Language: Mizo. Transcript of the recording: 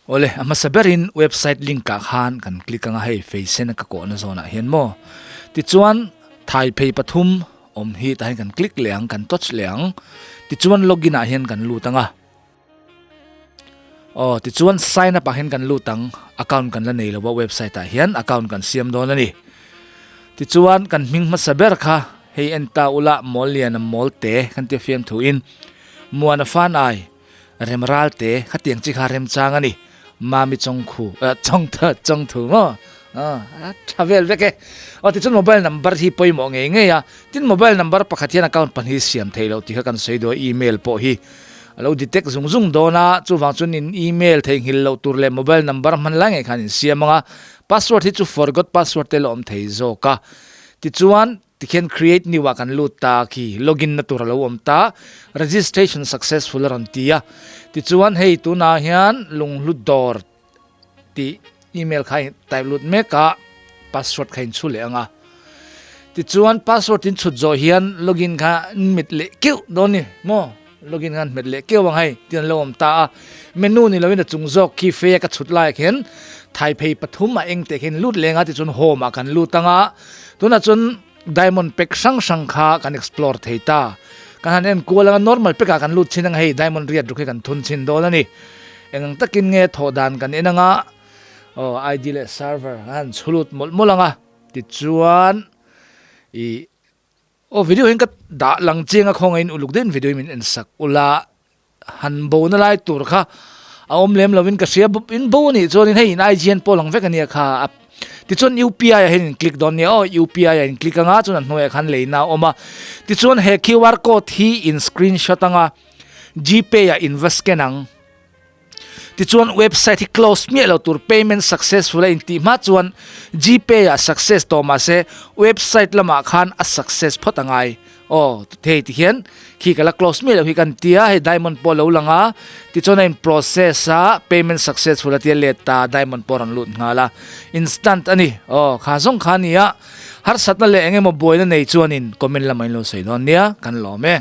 Awle, a hmasa berin website link ah khan kan click anga hei feisen a ka kawhna zawnah hian maw. Tichuan Thaipei pathum awm hi tah hian kan click leh ang, kan touch leh ang. Tichuan login ah hian kan lut anga. Aw, tichuan sign up ah hian kan lut ang, account kan la nei lo a website ah hian account kan siam dawn a ni. Tichuan kan hming hmasa ber kha hei en ta ula mawl lian a mawl te kan tia fiam thu in Muana fan ai rem ral te khatiang chi kha rem chang a ni. Mami chawngkhu eh chawngtha chawngthu maw a tha vel vek e. Aw tichuan mobile number hi pawimawh ngei ngei a, tin mobile number pakhat hian account pahnih siam theih loh tih kha kan sawi duh a email pawh hi a lo detect zung zung dawn a, chuvang chuan in email theihnghilh loh tur leh mobile number hman lai ngei khan in siam ang a, password hi chu forgot password te la awm thei zawk a, tichuan tikhian create new ah kan lut ta khi login na tur a lo awm ta, registration successful a rawn ti a, tichuan hei tunah hian lunghlu dawr tih email kha type lut mek a, password kha in chhu leh ang a. Tichuan password in chhut zawh hian login kha an met leh keuh dawn ni maw? Login kha an met leh keuh ang hei tin an lo awm ta a. Menu ni loin a chung zawk khi fei a ka chhut laiah khian thaipei pathum a eng teh khian lut leng a tichuan home ah kan lut ang a. Tunah chuan diamond pack hrang hrang kha kan explore thei ta. Kan han en kual ang a normal pack ah kan lut chin ang a hei diamond riat ruk hi kan thun chin dawn a ni. Eng ang takin nge thawh dan kan en ang a aw ID leh server an han chhu lut mawlh mawlh ang a. Tichuan i aw video hian ka dah lang chiang a khawngaih in uluk deuhin video hi min en sak ula han bo na lai tur kha a awm lem lovin ka hria in bo anih chuanin hei in IGN pawh lang vek ania kha a tichuan UPI ah hian in click dawn nia aw UPI ah in click anga chuan a hnuaiah khan leina a awm a tichuan he QR code hi in screenshot anga Gpay ah in va scan ang. Tichuan website hi close miah lo tur payment successful a intih hma chuan Gpay ah success tawh mahse website lamah khan a success phawt a ngai. Aw hei ti hian khi ka la close miah lo hi kan tia hei diamond pawh a lo lang a tichuan a in process a payment successful a tia let ta diamond pawh a rawn lut nghal a instant a ni. Aw kha zawng kha a ni a harsatna leh eng emaw buaina nei chuanin comment lamah in lo sawi dawn nia kan lawm e.